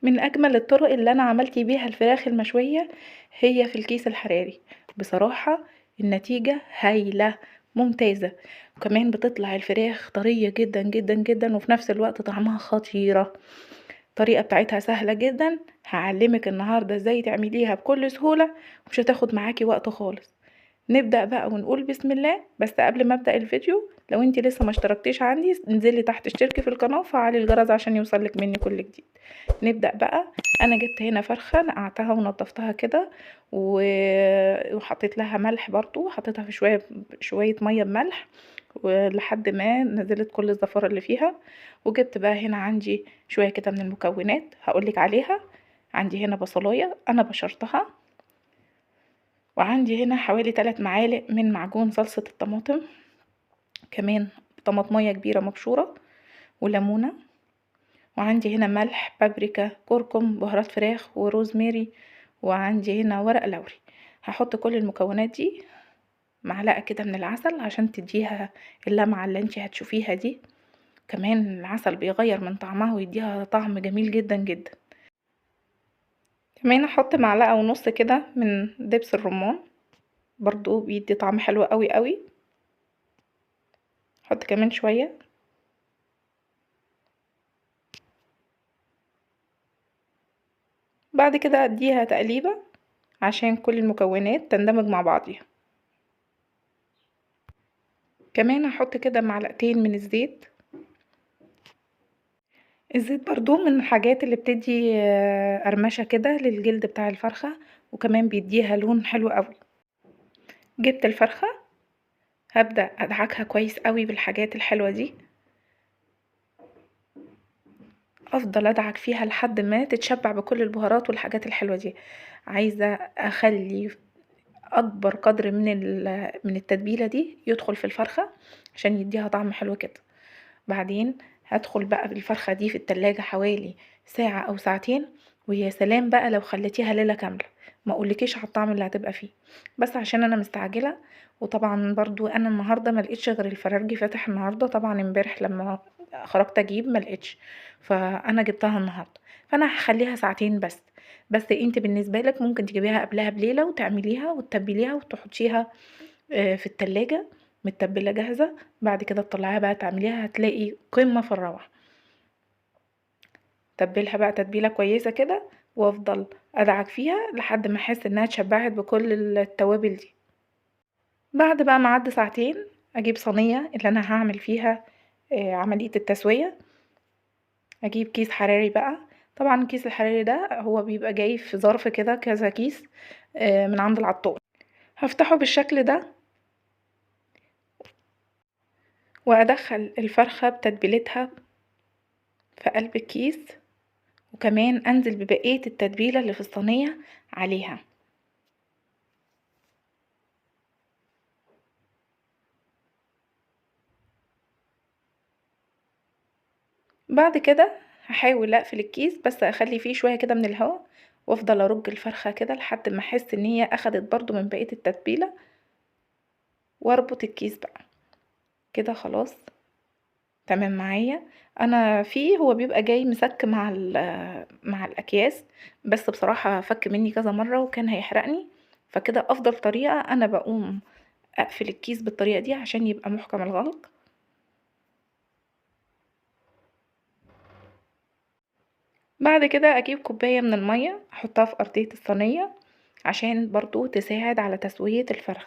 من أجمل الطرق اللي أنا عملت بيها الفراخ المشوية هي في الكيس الحراري. بصراحة النتيجة هايلة ممتازة، وكمان بتطلع الفراخ طرية جدا جدا جدا، وفي نفس الوقت طعمها خطيرة. الطريقة بتاعتها سهلة جدا، هعلمك النهاردة ازاي تعمليها بكل سهولة ومش هتاخد معاكي وقت خالص. نبدأ بقى ونقول بسم الله. بس قبل ما ابدأ الفيديو، لو انتي لسه ما اشتركتيش عندي انزلي تحت اشتركي في القناة وفعلي الجرس عشان يوصلك مني كل جديد. نبدأ بقى. انا جبت هنا فرخة نقعتها ونضفتها كده وحطيت لها ملح برضو، حطيتها في شوية مية بملح ولحد ما نزلت كل الزفارة اللي فيها. وجبت بقى هنا عندي شوية كده من المكونات هقولك عليها. عندي هنا بصلاية انا بشرتها، وعندي هنا حوالي 3 معالق من معجون صلصة الطماطم، كمان طماطمية كبيرة مبشورة وليمونة، وعندي هنا ملح، بابريكا، كركم، بهارات فراخ، وروزماري، وعندي هنا ورق لوري. هحط كل المكونات دي، معلقة كده من العسل عشان تديها اللمعة اللي انتي هتشوفيها دي. كمان العسل بيغير من طعمها ويديها طعم جميل جدا جدا. كمان احط معلقة ونص كده من دبس الرمان، برضو بيدي طعم حلو قوي قوي. احط كمان شوية. بعد كده اديها تقليبة عشان كل المكونات تندمج مع بعضيها. كمان هحط كده معلقتين من الزيت. الزيت برضو من الحاجات اللي بتدي قرمشة كده للجلد بتاع الفرخة، وكمان بيديها لون حلو قوي. جبت الفرخة هبدأ ادعكها كويس قوي بالحاجات الحلوة دي، افضل ادعك فيها لحد ما تتشبع بكل البهارات والحاجات الحلوة دي. عايزة اخلي اكبر قدر من التتبيلة دي يدخل في الفرخة عشان يديها طعم حلو كده. بعدين هدخل بقى بالفرخة دي في التلاجة حوالي ساعة او ساعتين، ويا سلام بقى لو خليتيها ليلة كاملة، ما اقولكيش على الطعم اللي هتبقى فيه. بس عشان انا مستعجلة، وطبعا برضو انا النهاردة ما لقيتش غير الفرارجي فاتح النهاردة، طبعا امبارح لما خرجت اجيب ما لقيتش، فانا جبتها النهاردة، فانا هخليها ساعتين بس. بس انت بالنسبة لك ممكن تجيبيها قبلها بليلة وتعمليها وتتبليها وتحطيها، في التلاجة متبلة جاهزة، بعد كده تطلعيها بقى تعمليها، هتلاقي قمة في الروعة. تبلها بقى تتبيلة كويسة كده، وافضل ادعك فيها لحد ما احس انها اتشبعت بكل التوابل دي. بعد بقى ما عدى ساعتين اجيب صينية اللي انا هعمل فيها، عملية التسوية. اجيب كيس حراري بقى. طبعا الكيس الحراري ده هو بيبقى جاي في ظرف كده كذا كيس، من عند العطار. هفتحه بالشكل ده وادخل الفرخة بتتبيلتها في قلب الكيس، وكمان انزل ببقية التتبيلة اللي في الصينية عليها. بعد كده هحاول اقفل الكيس، بس اخلي فيه شوية كده من الهواء، وافضل ارج الفرخة كده لحد ما احس ان هي اخدت برضو من بقية التتبيلة، واربط الكيس بقى كده. خلاص تمام معايا. انا فيه هو بيبقى جاي مسك مع الاكياس، بس بصراحة فك مني كذا مرة وكان هيحرقني، فكده افضل طريقة انا بقوم اقفل الكيس بالطريقة دي عشان يبقى محكم الغلق. بعد كده اجيب كوباية من المية احطها في ارضية الصينية عشان برضو تساعد على تسوية الفرخ.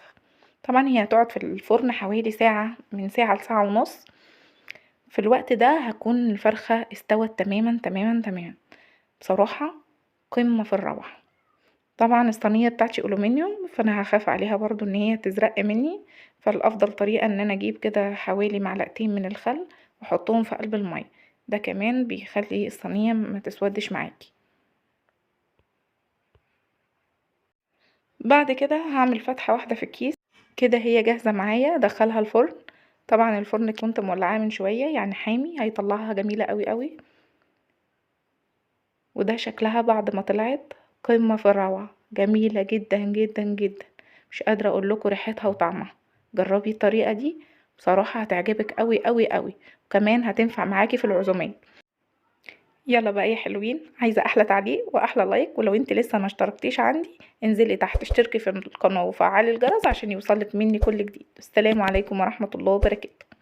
طبعا هي هتقعد في الفرن حوالي ساعة، من ساعة لساعة ونص. في الوقت ده هتكون الفرخة استوت تماما تماما تماما. بصراحة قمة في الروعة. طبعا الصينية بتاعتي ألومنيوم، فأنا هخاف عليها برضو إن هي تزرق مني، فالأفضل طريقة إن أنا أجيب كده حوالي معلقتين من الخل وأحطهم في قلب المية، ده كمان بيخلي الصينية ما تسودش معاكي. بعد كده هعمل فتحة واحدة في الكيس كده، هي جاهزة معايا. ادخلها الفرن. طبعا الفرن كنت مولعاه من شوية يعني حامي، هيطلعها جميلة قوي قوي. وده شكلها بعد ما طلعت، قمة في الروعة، جميلة جدا جدا جدا، مش قادرة اقول لكم ريحتها وطعمها. جربي الطريقة دي بصراحة هتعجبك قوي قوي قوي، وكمان هتنفع معاكي في العزومات. يلا بقى يا حلوين، عايزة احلى تعليق واحلى like، ولو انت لسه ما اشتركتيش عندي انزلي تحت اشتركي في القناة وفعلي الجرس عشان يوصلك مني كل جديد. السلام عليكم ورحمة الله وبركاته.